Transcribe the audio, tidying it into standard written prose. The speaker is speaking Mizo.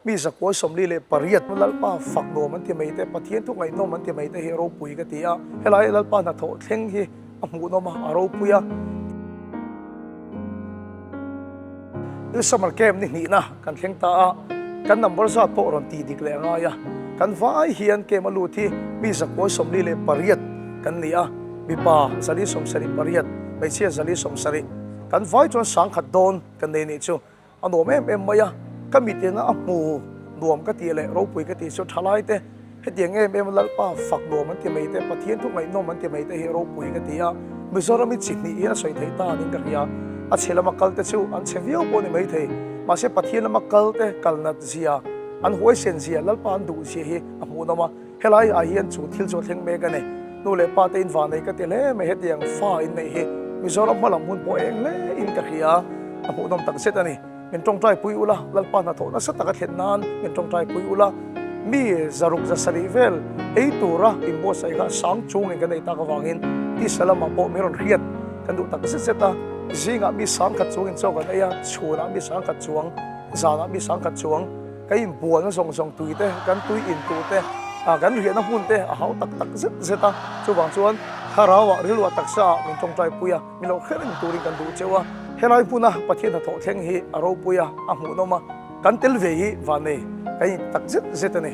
Mi 948 Lalpa fak nuam an ti mai te, Pathian thu ngaihnawm an ti mai te hi a ropui ka ti a. Helai Lalpa hnathawh thleng hi a hmuhnawm a, a ropui a. New Summer Camp ni hnihna kan thleng ta a, kan number zat pawh rawn tih dik leh a ngai a. Kan vai hian camp a lut hi mi 948 kan ni a, mipa 478, hmeichhia 470. Kan vai chuan sangkhat dawn kan nei nih chu. A nuam em em mai a, ka mitena a hmu nuam ka tih leh ropui ka tih chu thalai te hetiang em em Lalpa fak nuam an ti mai te, Pathian thu ngaihnawm an ti mai te hi ropui ka ti a, Mizoram hi chi hnih hi a sawi theih ta niin ka hria, a chhe lama kal te chu an chhe viau pawh ni mai thei, mahse Pathian lama kal te kal nat zia, an huaisen zia, Lalpa an duh zia hi a hmuhnawm a, helai ah hian chu thil chu a thleng mek a ni, nu leh pa te in vanei ka ti hle mai hetiang fa in neih hi Mizoram hma lam hun pawh eng hle in ka hria, a hmuhnawm tak zet a ni. Min tawngtai pui ula, Lalpa hnathawh nasa taka thlen nan min tawngtai pui ula, mi 600 700 vel ei tura inbuatsaih kha sang chungin kan ei tak avangin tisa lamah pawh min rawn hriat kan duh tak zet zet a, zingah mi 10,000 chuangin chaw kan ei a, chhunah mi 10,000 chuang, zanah mi 10,000 chuang. Ka inbualna zawng zawng tui te, kan tui in tur te, kan riahna hmun te a hau tak tak zet zet a. Chuvang chuan thlarauah, rilruah taksa ah min tawngtai pui a, min lo hre reng turin kan duh cheu a. Helai hmuna Pathian hnathawh thleng hi a ropui a, a hmuhnawm a, kan tel ve hi vannei kan in tak zet zet a ni.